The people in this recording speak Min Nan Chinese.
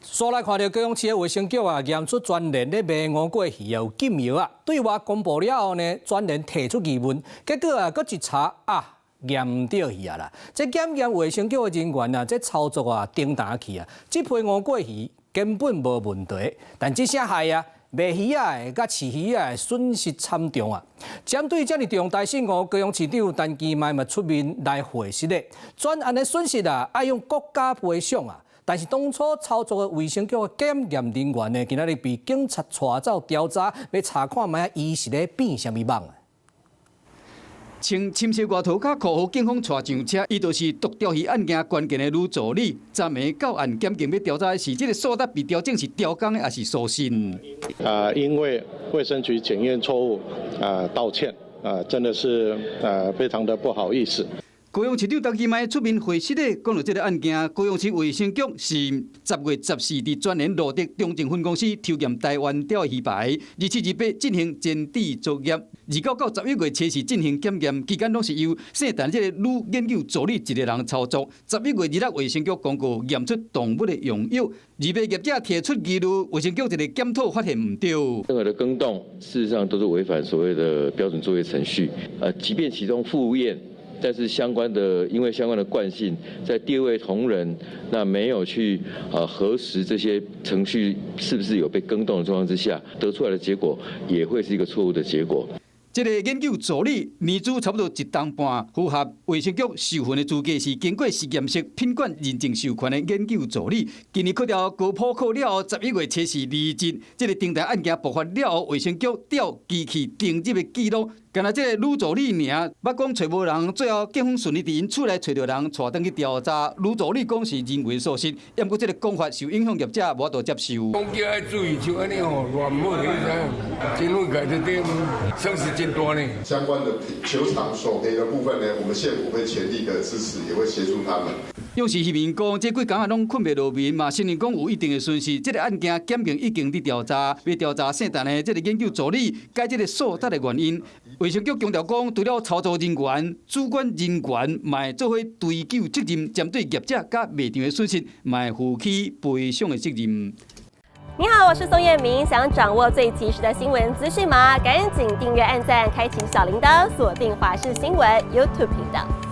煞來看著高雄市的衛生局啊，驗出全聯咧賣吳過魚有禁藥啊，對外公布了後呢，全聯提出疑問，結果啊，閣一查啊，驗著去啊啦！這檢驗衛生局的人員啊，這操作啊，叮當去啊，這批吳過魚根本無問題，但這下害啊，賣魚仔的佮飼魚仔的損失慘重啊！針對這爾重大事故，高雄市長陳其邁嘛出面來回釋咧，專案的損失啊，愛用國家賠償啊！但是當初操作的衛生局的檢驗人員呢，今仔日被警察帶走調查，欲查看覓伊是咧變啥物夢啊？穿深色外套佮褲予警方帶上車，伊就是毒鯛魚案件關鍵的女助理。昨暝到案檢警欲調查的是，這个數值被調整是調工的，抑是粗心？啊，因為衛生局檢驗錯誤，啊，道歉，啊，真的是啊，非常的不好意思。高雄市長陳其邁出面回釋咧，講著這个案件，高雄市衛生局是10月14佇全聯蘆竹中正分公司抽驗台灣鯛魚排，27、28進行前置作業，29到11月初四進行檢驗，期間攏是由姓陳這个女研究助理一个人操作。11月26衛生局公告驗出動物的用藥，二賣業者提出疑慮，衛生局一个檢討發現毋對。任何的更動，事實上都是違反所謂的標準作業程序。即便其中複驗。但是相關的，因為相關的慣性，在第二位同仁那沒有去核實這些程序是不是有被更動的狀況之下，得出來的結果也會是一個錯誤的結果。這个研究助理年資差不多一冬半，符合衛生局授權的資格，是經過實驗室品管認證授權的研究助理。今年考著高普考了後，11月初四離職。這个重大案件爆發了後，衛生局調機器登入的記錄，干焦這个女助理爾，捌講揣無人，最後警方順利佇𪜶厝內揣著人，帶轉去調查。女助理講是人為疏失，毋過這个講法受影響業者無法度接受。講叫愛注意，像按呢吼，亂抹你知影？真會改這點，損失真大呢。相關的求償索賠的部分呢，我們縣府會全力的支持，也會協助他們。勇士漁民講，這幾工仔攏睏袂落眠嘛，承認講有一定的損失。這个案件檢警已經佇調查，欲調查姓陳的這个研究助理改這个數值的原因。衛生局強調講，除了操作人員、主管人員，嘛會做伙追究責任，針對業者佮賣場的損失，嘛會負起賠償的責任。你好，我是宋燕明，想掌握最及時的新聞資訊嗎？趕緊訂閱、按讚、開啟小鈴鐺，鎖定華視新聞 YouTube 頻道。